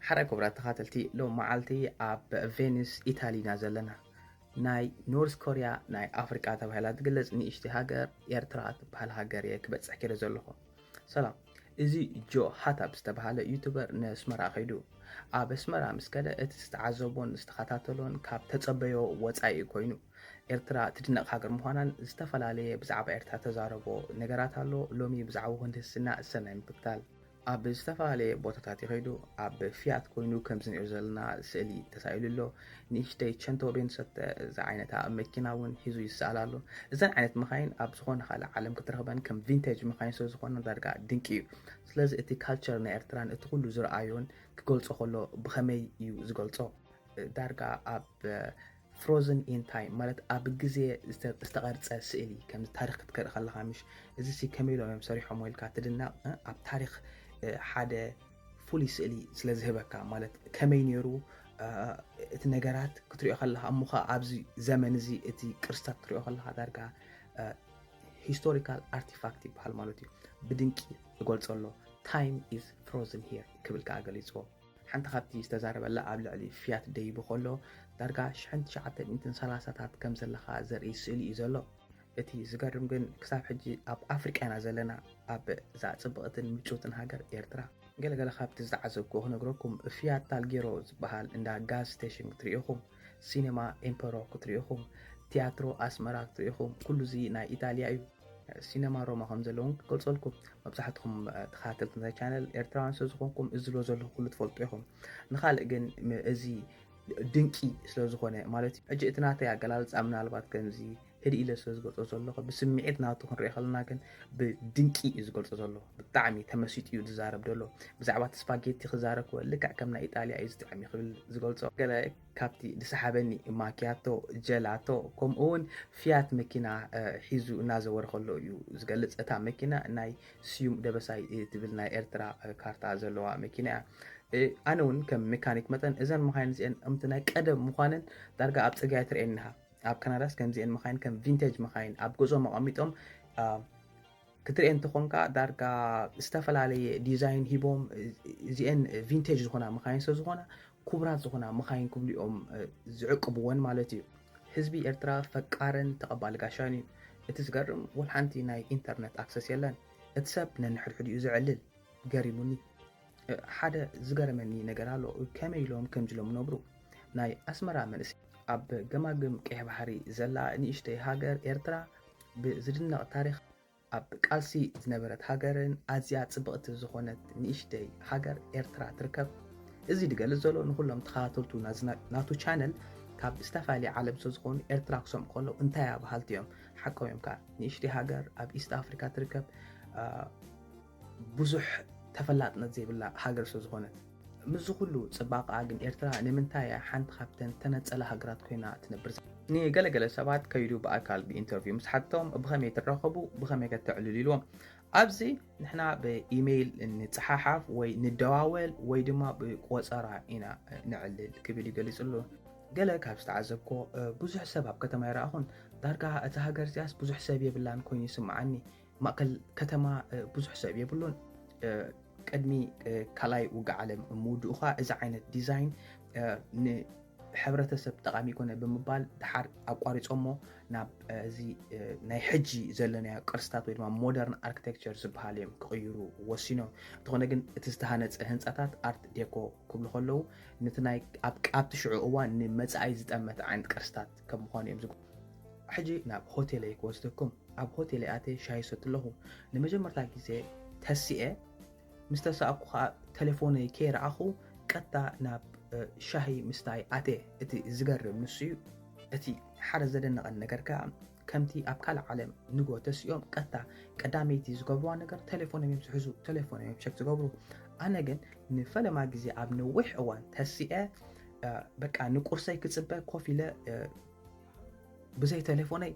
ሓራይ ክቡራት ተኻተልቲ፣ ሎም መዓልቲ ኣብ ቬኒስ ኢታሊ ኢና ዘለና። ናይ ኖርዝ ኮርያ ናይ ኣፍሪቃ ተባሂላ ትግለጽ ንእሽተይ ሃገር ኤርትራ ትበሃል ሃገር እየ ክበጽሕ ከይደ ዘለኹ። ሰላም፣ እዚ ጆ ሃታብ ዝተባሃለ ዩቱበር ንኣስመራ ከይዱ። ኣብ ኣስመራ ምስ ከደ እቲ ዝተዓዘቦን ዝተኸታተሎን ካብ ተጸበዮ ወጻኢ ኮይኑ። ኤርትራ ትድነቕ ሃገር ምዃናን ዝተፈላለየ ብዛዕባ ኤርትራ ተዛረቦ ነገራት ኣሎ። ሎሚ ብዛዕባ ምህንድስና ሰናይ ምክትታል። ኣብ ዝተፈላለየ ቦታታት ይኸይዱ። ኣብ ፊያት ኮይኑ ከምዚ ንሪኦ ዘለና ስእሊ ተሳኢሉ ኣሎ። ንእሽተይ ቸንቶ ቤንሰተ ዝዓይነታ መኪና እውን ሒዙ ይሰኣል ኣሎ። እዘን ዓይነት መኻይን ኣብ ዝኾነ ካልእ ዓለም ክትረኽበን ከም ቪንቴጅ መኻይን ስለ ዝኾነ ዳርጋ ድንቂ እዩ። ስለዚ እቲ ካልቸር ናይ ኤርትራን እቲ ኩሉ ዝረኣዮን ክገልጾ ከሎ ብኸመይ እዩ ዝገልጾ? ዳርጋ ኣብ ፍሮዝን ኢን ታይም ማለት ኣብ ግዜ ዝተ- ዝተቐርጸ ስእሊ ከም ታሪኽ ክትከርኢ ከለኻ ምሽ እዚ ሲ ከመይ ኢሎም እዮም ሰሪሖም ኢልካ ትድነቕ እ? ኣብ ታሪኽ እ፣ ሓደ ፍሉይ ስእሊ ስለ ዝህበካ ማለት ከመይ ነይሩ እ፣ እቲ ነገራት ክትሪኦ ከለኻ እሞ ኸኣ ኣብዚ ዘመን እዚ እቲ ቅርስታት ክትሪኦ ከለኻ ዳርጋ ሂስቶሪካል ኣርቲፋክት ይበሃል ማለት እዩ። ብድንቂ ይገልጾ ኣሎ። ታይም ኢዝ ፍሮዝን ሂር ክብል ከኣ ገሊጽዎ። ሓንቲ ካብቲ ዝተዛረበላ ኣብ ልዕሊ ፊያት ደይቡ ከሎ ዳርጋ ሽሕን ትሽዓተ ሚእትን ሰላሳታት ከም ዘለኻ ዘርኢ ስእሊ እዩ ዘሎ። እቲ ዝገርም ግን ክሳብ ሕጂ ኣብ ኣፍሪቃ ኢና ዘለና፣ ኣብ እዛ ጽብቕትን ምጭውትን ሃገር ኤርትራ። ገለገለ ካብቲ ዝተዓዘብኩ ክነግረኩም፣ ፊያት ታልጌሮ ዝበሃል እንዳ ጋዝ ስቴሽን ክትርኢ ኢኹም፣ ሲኔማ ኤምፐሮ ክትርኢ ኢኹም፣ ቲያትሮ ኣስመራ ክትርኢ ኢኹም። ኩሉ እዚ ናይ ኢጣልያ እዩ። ሲነማ ሮማ ከም ዘለውን ክገልጸልኩም። መብዛሕትኹም ተኸታተልቲ ናይ ቻነል ኤርትራውያን ስለ ዝኾንኩም እዚ ዝብሎ ዘለኹ ኩሉ ትፈልጡ ኢኹም። ንኻልእ ግን ም- እዚ ድንቂ ስለ ዝኾነ ማለት እዩ። ሕጂ እቲ ናተይ ኣገላልጻ ምናልባት ከምዚ ህድእ ኢለ ስለ ዝገልጾ ዘለኹ ብስምዒት ናቱ ክንሪኦ ከለና ግን ብድንቂ እዩ ዝገልጾ ዘሎ። ብጣዕሚ ተመሲጡ እዩ ዝዛረብ ዘሎ። ብዛዕባ እቲ ስፓጌቲ ክዛረብ ክወ ልክዕ ከም ናይ ኢጣልያ እዩ ዝጥዕም እዩ ክብል ዝገልጾ። ገለ ካብቲ ዝሰሓበኒ ማኪያቶ፣ ጀላቶ፣ ከምኡ እውን ፊያት መኪና እ፣ ሒዙ እናዘወረ ከሎ እዩ ዝገልጽ። እታ መኪና ናይ ስዩም ደበሳይ እ፣ ትብል ናይ ኤርትራ እ፣ ካርታ ዘለዋ መኪና እያ። እ፣ ኣነ እውን ከም ሜካኒክ መጠን እዘን መኻይን እዚአን እምቲ ናይ ቀደም ምዃነን ዳርጋ ኣብ ጽርግያ ትርእየኒ ኢኻ። ኣብ ካናዳስ ከምዚአን መኻይን ከም ቪንቴጅ መኻይን ኣብ ገዝኦም ኣቐሚጦም እ፣ ክትርእየን እንተኾንካ ዳርጋ ዝተፈላለየ ዲዛይን ሂቦም እዚአን ቪንቴጅ ዝኾና መኻይን ስለ ዝኾና ክቡራት ዝኾና መኻይን ክብሉ እዮም ዝዕቅብወን ማለት እዩ። ህዝቢ ኤርትራ ፈቃርን ተቐባሊ ጋሻን እዩ። እቲ ዝገርም ወላ ሓንቲ ናይ ኢንተርነት ኣክሰስ የለን። እቲ ሰብ ነንሕድሕዱ እዩ ዝዕልል። ገሪሙኒ። ሓደ ዝገረመኒ ነገር ኣሎ። ከመይ ኢሎም ከምዚ ኢሎም ነብሩ? ናይ ኣስመራ መንእሰይ ኣብ ገማግም ቀይሕ ባሕሪ ዘላ ንእሽተይ ሃገር ኤርትራ ብዝድነቕ ታሪኽ ኣብ ቃልሲ ዝነበረት ሃገርን ኣዝያ ጽብቕቲ ዝኾነት ንእሽተይ ሃገር ኤርትራ ትርከብ። እዚ ዝገልጽ ዘሎ ንኹሎም ተኸታተልቱ ናዝና- ናቱ ቻነል ካብ ዝተፈላለየ ዓለም ስለ ዝኾኑ ኤርትራ ክሰምዑ ከለዉ እንታይ እያ በሃልቲ እዮም። ሓቆም እዮም ከኣ። ንእሽተይ ሃገር ኣብ ኢስት ኣፍሪካ ትርከብ አ፣ ብዙሕ ተፈላጥነት ዘይብላ ሃገር ስለ ዝኾነት። ምስዚ ኩሉ ጽባቐኣ ግን ኤርትራ ንምንታይ እያ ሓንቲ ካብተን ተነጸለ ሃገራት ኮይና ትነብር ዘላ? ንገለገለ ሰባት ከይዱ ብኣካል ብኢንተርቪው ምስ ሓቶም ብኸመይ ትራኸቡ ብኸመይ ከተዕልሉ ኢልዎም። ኣብዚ ንሕና ብኢሜይል ንጸሓሓፍ ወይ ንደዋወል ወይ ድማ ብቆጸራ ኢና ንዕልል ክብል እዩ ገሊጹ ኣሎ። ገለ ካብ ዝተዓዘብኮ ብዙሕ ሰብ ኣብ ከተማ ይረኣኹን ዳርጋ እታ ሃገር እዚኣስ ብዙሕ ሰብ የብላን ኮይኑ ይስምዓኒ። ማእከል ከተማ ብዙሕ ሰብ የብሉን። ቅድሚ ካልኣይ ውግእ ዓለም ምውድኡ ኸኣ እዚ ዓይነት ዲዛይን ንሕብረተሰብ ጠቓሚ ይኮነ ብምባል ደሓር ኣቋሪጾሞ ናብ እዚ ናይ ሕጂ ዘለናዮ ቅርስታት ወይ ድማ ሞደርን ኣርክቴክቸር ዝበሃል እዮም ክቕይሩ ወሲኖም። እንተኾነ ግን እቲ ዝተሃነጸ ህንጻታት ኣርት ዴኮ ክብሉ ከለዉ ነቲ ናይ ኣብቲ ሽዑ እዋን ንመጻኢ ዝጠመተ ዓይነት ቅርስታት ከም ምዃኑ እዮም ዝግ ሕጂ ናብ ሆቴለይ ክወስደኩም። ኣብ ሆቴለይ ኣትየ ሻሂ ይሰቲ ኣለኹ። ንመጀመርታ ግዜ ተሲኤ ምስ ተሳእኩ ኸኣ ተሌፎነይ ከይረኣኹ ቀጥታ ናብ ሻሂ ምስታይ ኣትየ። እቲ ዝገርም ንሱ እዩ። እቲ ሓደ ዘደነቐኒ ነገር ከኣ ከምቲ ኣብ ካልእ ዓለም ንግሆ ተሲኦም ቀጥታ ቀዳመይቲ ዝገብርዋ ነገር ተሌፎኖም እዮም ዝሕዙ፣ ተሌፎኖም እዮም ቸክ ዝገብሩ። ኣነ ግን ንፈለማ ግዜ ኣብ ነዊሕ እዋን ተሲኤ በቃ ንቁርሰይ ክጽበ ኮፍ ኢለ ብዘይ ተሌፎነይ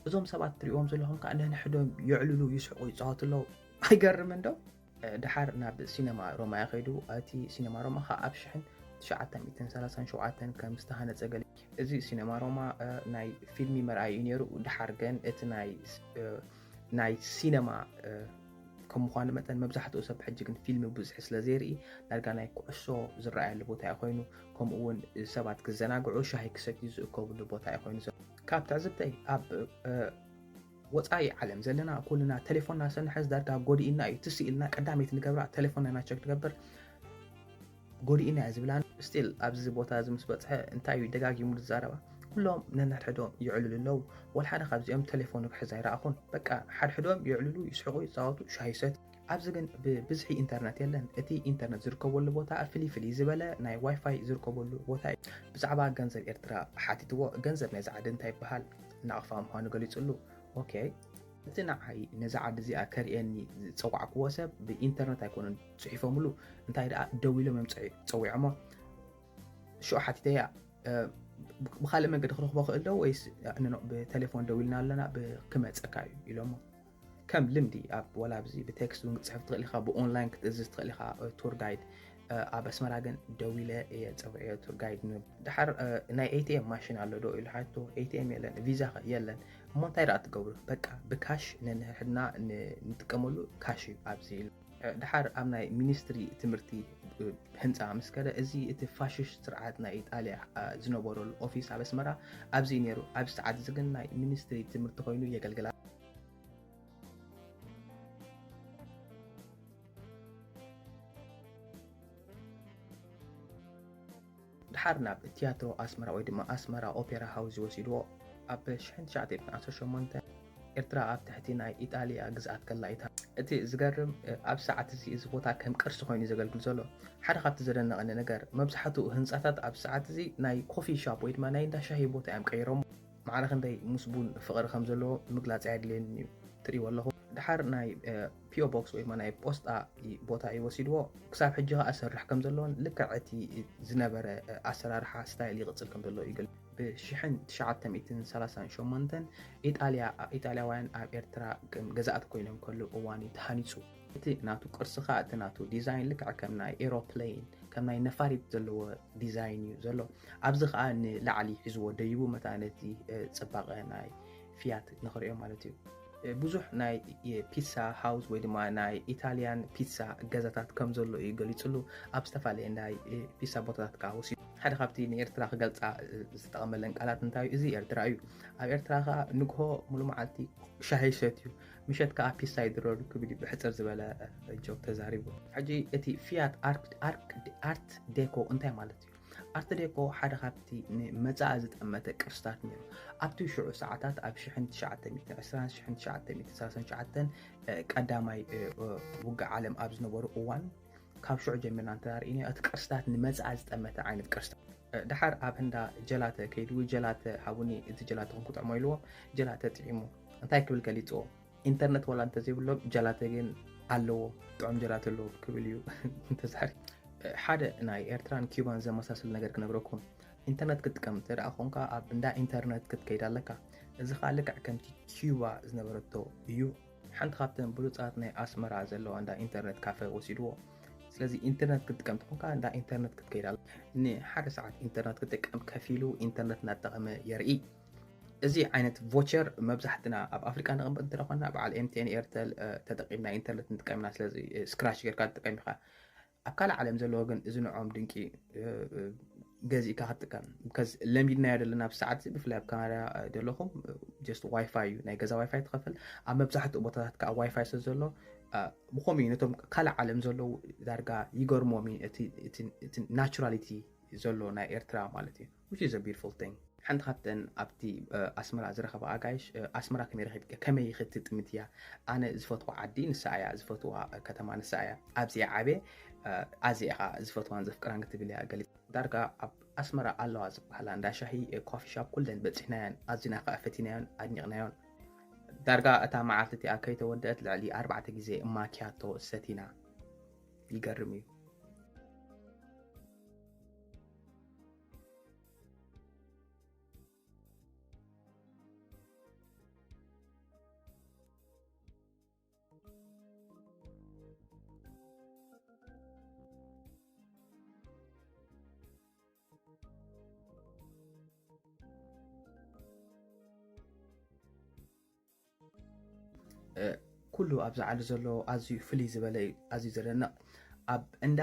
እዞም ሰባት ትሪእዎም ዘለኹም ከዓ ነንሕዶም የዕልሉ፣ ይስሕቁ፣ ይፃወቱ ኣለዉ። ኣይገርምን ዶ? ድሓር ናብ ሲነማ ሮማ እየ ከይዱ። እቲ ሲነማ ሮማ ከዓ ኣብ ሽሕን ትሽዓተ ሚእትን ሰላሳን ሸውዓተን ከም ዝተሃነፀ ገሊ። እዚ ሲነማ ሮማ ናይ ፊልሚ መርኣይ እዩ ነይሩ። ድሓር ግን እቲ ናይ ናይ ሲነማ ከም ምዃኑ መጠን መብዛሕትኡ ሰብ ሕጂ ግን ፊልም ብዝሒ ስለ ዘይርኢ ዳርጋ ናይ ኩዕሶ ዝረኣየሉ ቦታ እዩ ኮይኑ፣ ከምኡ እውን ሰባት ክዘናግዑ ሻሂ ክሰትዩ ዝእከብሉ ቦታ እዩ ኮይኑ ዘሎ። ካብ ትዕዝብተይ ኣብ ወፃኢ ዓለም ዘለና ኩልና ቴሌፎንና ሰንሐዝ ዳርጋ ጎዲእና እዩ። ትስ ኢልና ቀዳመይቲ ንገብራ ቴሌፎንና ኢና ቸክ ንገብር። ጎዲእና እዩ ዝብላ። ስቲል ኣብዚ ቦታ እዚ ምስ በፅሐ እንታይ እዩ ደጋጊሙ ዝዛረባ? ኩሎም ነንሕድሕዶም ይዕልሉ ኣለዉ። ወላ ሓደ ካብዚኦም ቴሌፎኑ ክሕዝ ኣይረኣኹን። በቃ ሓድሕዶም ይዕልሉ፣ ይስሕቁ፣ ይፃወቱ፣ ሻሂ ይሰትዩ። ኣብዚ ግን ብብዝሒ ኢንተርነት የለን። እቲ ኢንተርነት ዝርከበሉ ቦታ ፍልይ ፍልይ ዝበለ ናይ ዋይፋይ ዝርከበሉ ቦታ እዩ። ብዛዕባ ገንዘብ ኤርትራ ሓቲትዎ፣ ገንዘብ ናይዚ ዓዲ እንታይ ይበሃል? ናቕፋ ምዃኑ ገሊጹሉ። ኦኬ፣ እቲ ንዓይ ነዛ ዓዲ እዚኣ ከርእየኒ ዝጸዋዕክዎ ሰብ ብኢንተርነት ኣይኮኑን ጽሒፎምሉ፣ እንታይ ደኣ ደዊሎም እዮም ጸ- ጸዊዖሞ። ሽዑ ሓቲተያ፣ "እ፣ ብ- ብኻልእ መንገዲ ክረኽቦ ክእል ዶ ወይስ እ፣ ኖ፣ ብቴሌፎን ደዊልና ኣለና ብ- ክመጸካ እዩ?" ኢሎሞ። ከም ልምዲ ኣብ ወላ ኣብዚ ብቴክስት እውን ክትጽሕፍ ትኽእል ኢኻ፣ ብኦንላይን ክትእዝዝ ትኽእል ኢኻ። እ፣ ቱር ጋይድ እ፣ ኣብ ኣስመራ ግን ደዊለ እየ ጸዊዐዮ ቱር ጋይድ ን- ድሓር እ፣ "ናይ ኤቲኤም ማሽን ኣሎ ዶ?" ኢሉ ሓቶ። "ኤቲኤም የለን፣ ቪዛ ኸ የለን?" "እሞ እንታይ ደኣ ትገብሩ?" "በቃ ብካሽ ነንሕድና ን- ንጥቀመሉ ካሽ እዩ ኣብዚ" ኢሉ። እ፣ ድሓር ኣብ ናይ ሚኒስትሪ ትምህርቲ እ፣ ህንፃ ምስ ከደ፣ "እዚ እቲ ፋሽስት ስርዓት ናይ ኢጣልያ እ፣ ዝነበረሉ ኦፊስ ኣብ ኣስመራ ኣብዚ እዩ ነይሩ፣ ኣብዚ ሰዓት እዚ ግን ናይ ሚኒስትሪ ትምህርቲ ኮይኑ የገልግል ኣሎ" ድሓር ናብ ቲያትሮ ኣስመራ ወይ ድማ ኣስመራ ኦፔራ ሃውስ ወሲድዎ። ኣብ ሽሕን ትሽዓተ ሚእትን ዓሰርተ ሸሞንተ ኤርትራ ኣብ ትሕቲ ናይ ኢጣልያ ግዝኣት ከላ እዩ። እቲ ዝገርም፣ ኣብ ሰዓት እዚ እዚ ቦታ ከም ቅርሲ ኮይኑ ዘገልግል ዘሎ። ሓደ ካብቲ ዘደነቐኒ ነገር፣ መብዛሕትኡ ህንጻታት ኣብ ሰዓት እዚ ናይ ኮፊ ሻፕ ወይ ድማ ናይ እንዳ ሻሂ ቦታ እዮም ቀይሮሞ። ማዕረ ክንደይ ምስ ቡን ፍቕሪ ከም ዘለዎ ምግላጽ ኣየድልየንን እዩ። ትርእይዎ ኣለኹም። ድሓር ናይ ፒኦ ቦክስ ወይ ድማ ናይ ፖስጣ ይ- ቦታ እዩ ወሲድዎ። ክሳብ ሕጂ ከኣ ሰርሕ ከም ዘለዎን ልክዕ እቲ ዝነበረ ኣሰራርሓ ስታይል ይቕጽል ከም ዘሎ እዩ ገል ብሽሕን ትሽዓተ ሚእትን ሰላሳን ሸሞንተን ኢጣልያ ኢጣልያውያን ኣብ ኤርትራ ከም ገዛእቲ ኮይኖም ከለዉ እዋን እዩ ተሃኒጹ። እቲ ናቱ ቅርሲ ከኣ እቲ ናቱ ዲዛይን ልክዕ ከም ናይ ኤሮፕሌን ከም ናይ ነፋሪት ዘለዎ ዲዛይን እዩ ዘሎ። ኣብዚ ከኣ ንላዕሊ ሒዝዎ ደይቡ መታ ነቲ ጽባቐ ናይ ፊያት ንኽርእዮ ማለት እዩ። ብዙሕ ናይ ፒሳ ሃውስ ወይ ድማ ናይ ኢታልያን ፒሳ ገዛታት ከም ዘሎ እዩ ገሊጹሉ። ኣብ ዝተፈላለየ ናይ ፒሳ ቦታታት ከዓ ወሲዱ ሓደ ካብቲ ንኤርትራ ክገልጻ ዝተጠቐመለን ቃላት እንታይ እዩ? እዚ ኤርትራ እዩ። ኣብ ኤርትራ ከዓ ንግሆ ሙሉ መዓልቲ ሻሂ ይሰትዩ፣ ምሸት ከዓ ፒሳ ይድረሩ ክብል እዩ ብሕጽር ዝበለ ጆክ ተዛሪቡ። ሕጂ እቲ ፊያት ኣርክ- ኣርክ- ኣርት ዴኮ እንታይ ማለት እዩ? ኣርት ዴኮ ሓደ ካብቲ ንመጻኢ ዝጠመተ ቅርስታት ነይሩ። ኣብቲ ሽዑ ሰዓታት ኣብ ሽሕን ትሽዓተ ሚእትን ዕስራን ሽሕን ትሽዓተ ሚእትን ሰላሳን ትሽዓተን ቀዳማይ ውግእ ዓለም ኣብ ዝነበሩ እዋን ካብ ሽዑ ጀሚርና እንተዳርኢና እቲ ቅርስታት ንመጻኢ ዝጠመተ ዓይነት ቅርስታት። ድሓር ኣብ እንዳ ጀላተ ከይዱ ጀላተ ሃቡኒ እቲ ጀላተኹም ክጥዕሞ ኢልዎ ጀላተ ጥዒሙ እንታይ ክብል ገሊጽዎ? ኢንተርነት ዋላ እንተዘይብሎም ጀላተ ግን ኣለዎ፣ ጥዑም ጀላተ ኣለዎ ክብል እዩ ተዛሪ። ሓደ ናይ ኤርትራን ኪዩባን ዘመሳስል ነገር ክነግረኩም። ኢንተርነት ክትጥቀም እንተ ደኣ ኾንካ ኣብ እንዳ ኢንተርነት ክትከይድ ኣለካ። እዚ ኸኣ ልክዕ ከምቲ ኪዩባ ዝነበረቶ እዩ። ሓንቲ ካብተን ብሉጻት ናይ ኣስመራ ዘለዋ እንዳ ኢንተርነት ካፈ ወሲድዎ። ስለዚ ኢንተርነት ክትጥቀም ተኾንካ እንዳ ኢንተርነት ክትከይድ ኣለ። ንሓደ ሰዓት ኢንተርነት ክጥቀም ከፊሉ ኢንተርነት እናተጠቐመ የርኢ። እዚ ዓይነት ቮቸር መብዛሕትና ኣብ ኣፍሪቃ ንቕመጥ እንተደ ኾንና በዓል ኤምቲኤን ኤርተል ተጠቂምና ኢንተርነት ንጥቀምና። ስለዚ ስክራች ጌርካ ትጥቀም ኢኻ። ኣብ ካልእ ዓለም ዘለዎ ግን እዚ ንዖም ድንቂ ገዚእካ ክትጥቀም ከዝ ለሚድናዮ ዘለና ኣብ ሰዓት እዚ ብፍላይ ኣብ ካናዳ ዘለኹም ጀስት ዋይፋይ እዩ ናይ ገዛ ዋይፋይ ትኸፍል ኣብ መብዛሕትኡ ቦታታት ከዓ ዋይፋይ ስለ ዘሎ ብኸምኡ እዩ ነቶም ካልእ ዓለም ዘለዉ ዳርጋ ይገርሞም እዩ እቲ ናቹራሊቲ ዘሎ ናይ ኤርትራ ማለት እዩ which is a beautiful thing። ሓንቲ ካብተን ኣብቲ ኣስመራ ዝረኸባ ኣጋይሽ ኣስመራ ከመይ ረኺብኪ ከመይ ክትጥምት እያ ኣነ ዝፈትዋ ዓዲ ንሳ እያ ዝፈትዋ ከተማ ንሳ እያ ኣብዚኣ ዓብየ ኣዚኣ ኸዓ ዝፈትዋን ዘፍቅራን ክትብል እያ ገሊፅ ዳርጋ ኣብ ኣስመራ ኣለዋ ዝበሃላ እንዳ ሻሂ ኮፊ ሻፕ ኩለን በፂሕናዮን ኣዚና ከዓ ፈቲናዮን ኣድኒቕናዮን ዳርጋ እታ መዓልቲ እቲኣ ከይተወደአት ልዕሊ ኣርባዕተ ግዜ ማኪያቶ ሰቲና ይገርም እዩ ኩሉ ኣብዚ ዓዲ ዘሎ ኣዝዩ ፍልይ ዝበለ እዩ። ኣዝዩ ዘደንቕ። ኣብ እንዳ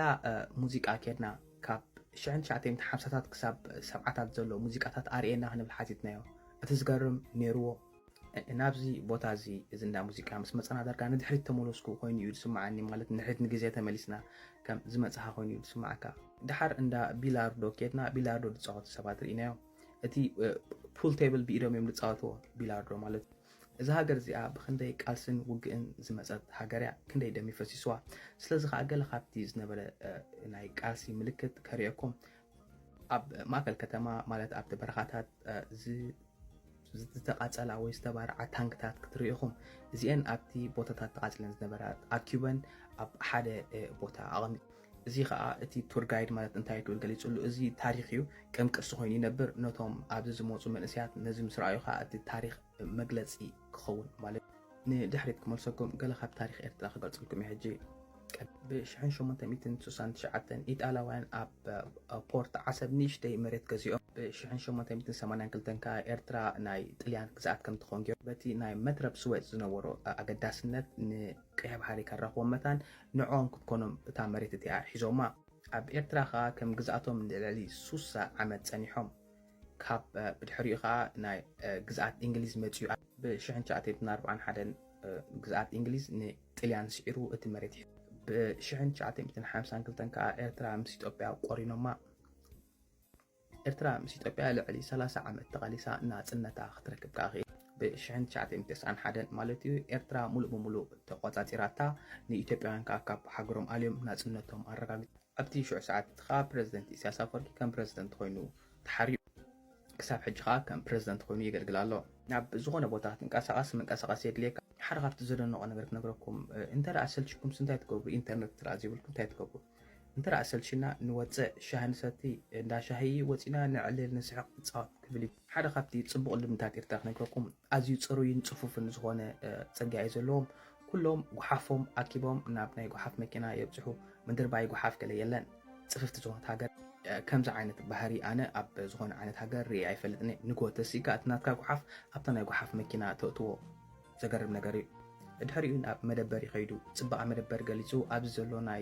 ሙዚቃ ኬድና ካብ ሽሕን ትሽዓተ ሚእትን ሓምሳታት ክሳብ ሰብዓታት ዘሎ ሙዚቃታት ኣርእየና ክንብል ሓቲትናዮ። እቲ ዝገርም ነይርዎ። ናብዚ ቦታ እዚ፣ እዚ እንዳ ሙዚቃ ምስ መፀና ዳርጋ ንድሕሪት ተመለስኩ ኮይኑ እዩ ዝስምዓኒ። ማለት ንድሕሪት ንግዜ ተመሊስና ከም ዝመፅኻ ኮይኑ እዩ ዝስምዓካ። ድሓር እንዳ ቢላርዶ ኬድና ቢላርዶ ዝፃወቱ ሰባት ርኢናዮም። እቲ ፑል ቴብል ብኢዶም እዮም ዝፃወትዎ፣ ቢላርዶ ማለት እዩ። እዛ ሃገር እዚኣ ብክንደይ ቃልስን ውግእን ዝመፀት ሃገር እያ፣ ክንደይ ደም ይፈሲስዋ። ስለዚ ከዓ ገለ ካብቲ ዝነበረ ናይ ቃልሲ ምልክት ከርእየኩም። ኣብ ማእከል ከተማ ማለት ኣብቲ በረኻታት ዝተቃጸላ ወይ ዝተባርዓ ታንክታት ክትርኢ ኢኹም። እዚአን ኣብቲ ቦታታት ተቃጺለን ዝነበራ ኣኪበን ኣብ ሓደ ቦታ ኣቐሚ እዚ ከዓ እቲ ቱር ጋይድ ማለት እንታይ ክብል ገሊጹሉ፣ እዚ ታሪኽ እዩ፣ ከም ቅርሲ ኮይኑ ይነብር። ነቶም ኣብዚ ዝመፁ መንእሰያት ነዚ ምስ ረኣዩ ከዓ እቲ ታሪኽ መግለፂ ክኸውን ማለት ንድሕሪት ክመልሰኩም ገለ ካብ ታሪኽ ኤርትራ ክገልፅልኩም እየ ሕጂ። ብ1869 ኢጣልያውያን ኣብ ፖርት ዓሰብ ንእሽተይ መሬት ገዚኦም። ብ1882 ከዓ ኤርትራ ናይ ጥልያን ግዝኣት ከም ትኸውን ገይሩ። በቲ ናይ መትረብ ስዌጽ ዝነበሮ ኣገዳስነት ንቀይሕ ባሕሪ ከራኽቦም መታን ንዕኦም ክትኮኖም እታ መሬት እቲኣ ሒዞማ። ኣብ ኤርትራ ከዓ ከም ግዝኣቶም ንልዕሊ ሱሳ ዓመት ጸኒሖም። ካብ ብድሕሪኡ ከዓ ናይ ግዝኣት እንግሊዝ መጺኡ። ብ1941 ግዝኣት እንግሊዝ ንጥልያን ስዒሩ እቲ መሬት ብ1952 ከዓ ኤርትራ ምስ ኢትዮጵያ ቆሪኖማ። ኤርትራ ምስ ኢትዮጵያ ልዕሊ 30 ዓመት ተቓሊሳ ናጽነታ ክትረክብ ከዓ ክኢላ። ብ1991 ማለት እዩ ኤርትራ ሙሉእ ብሙሉእ ተቆጻጺራታ። ንኢትዮጵያውያን ከዓ ካብ ሃገሮም ኣልዮም ናጽነቶም ኣረጋጊጾም። ኣብቲ ሽዑ ሰዓት እቲ ከዓ ፕረዚደንት ኢሳያስ ኣፈወርቂ ከም ፕረዚደንት ኮይኑ ተሓርዩ። ክሳብ ሕጂ ከዓ ከም ፕረዚደንት ኮይኑ የገልግል ኣሎ። ናብ ዝኾነ ቦታ ክትንቀሳቐስ ምንቀሳቐስ የድልየካ። ሓደ ካብቲ ዘደንቆ ነገር ክነግረኩም፣ እንተ ደኣ ሰልችኩምስ እንታይ ትገብሩ? ኢንተርነት እንተ ደኣ ዘይብልኩም እንታይ ትገብሩ? እንተ ደኣ ሰልችና ንወፅእ፣ ሻሂ ንሰቲ፣ እንዳ ሻሂ ወፂና ንዕልል፣ ንስሕቕ፣ ንፃወት ክብል እዩ። ሓደ ካብቲ ፅቡቕ ልምድታት ኤርትራ ክነግረኩም፣ ኣዝዩ ፅሩይን ፅፉፍን ዝኾነ ፅርግያ እዩ ዘለዎም። ኩሎም ጓሓፎም ኣኪቦም ናብ ናይ ጓሓፍ መኪና የብፅሑ። ምድርባይ ጓሓፍ ገለ የለን። ፅፍፍቲ ዝኾነት ሃገር። ከምዚ ዓይነት ባህሪ ኣነ ኣብ ዝኾነ ዓይነት ሃገር ርኢ ኣይፈልጥን እየ። ንግሆ ተሲእካ እቲ ናትካ ጓሓፍ ኣብታ ናይ ጓሓፍ መኪና ተእትዎ። ዘገርም ነገር እዩ። ድሕሪኡ ናብ መደበር ይኸይዱ። ፅባቐ መደበር ገሊፁ። ኣብዚ ዘሎ ናይ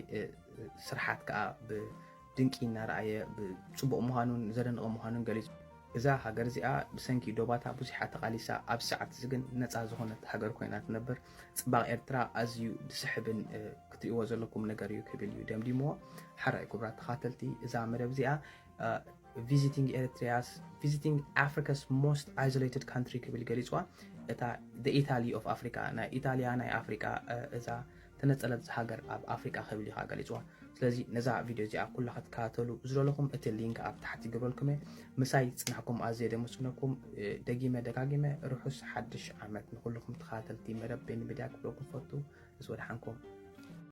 ስርሓት ከዓ ብድንቂ እናረኣየ ብፅቡቕ ምዃኑን ዘደንቕ ምዃኑን ገሊፁ። እዛ ሃገር እዚኣ ብሰንኪ ዶባታ ብዙሓት ተቓሊሳ፣ ኣብዚ ሰዓት እዚ ግን ነፃ ዝኾነት ሃገር ኮይና ትነብር። ፅባቕ ኤርትራ ኣዝዩ ዝስሕብን ክትርእይዎ ዘለኩም ነገር እዩ ክብል እዩ ደምዲምዎ። ሓራይ ክቡራት ተኻተልቲ እዛ መደብ እዚኣ ቪዚቲንግ ኤሪትሪያስ ቪዚቲንግ ኣፍሪካስ ሞስት ኣይዞሌትድ ካንትሪ ክብል ገሊፅዋ። እታ ኢታሊ ኦፍ ኣፍሪካ፣ ናይ ኢታሊያ ናይ ኣፍሪካ እዛ ተነጸለት ሃገር ኣብ ኣፍሪቃ ክብል እዩ ገሊፅዋ። ስለዚ ነዛ ቪድዮ እዚኣ ኩላ ክትከታተሉ ዝደለኹም እቲ ሊንክ ኣብ ታሕቲ ይገብረልኩም እየ። ምሳይ ዝፅናሕኩም ኣዝየ ደመስግነኩም። ደጊመ ደጋጊመ ርሑስ ሓድሽ ዓመት ንኩልኹም ተኸታተልቲ መደብ ቤኒ ሚድያ ክብለኩም ፈቱ። ምስ ወድሓንኩም።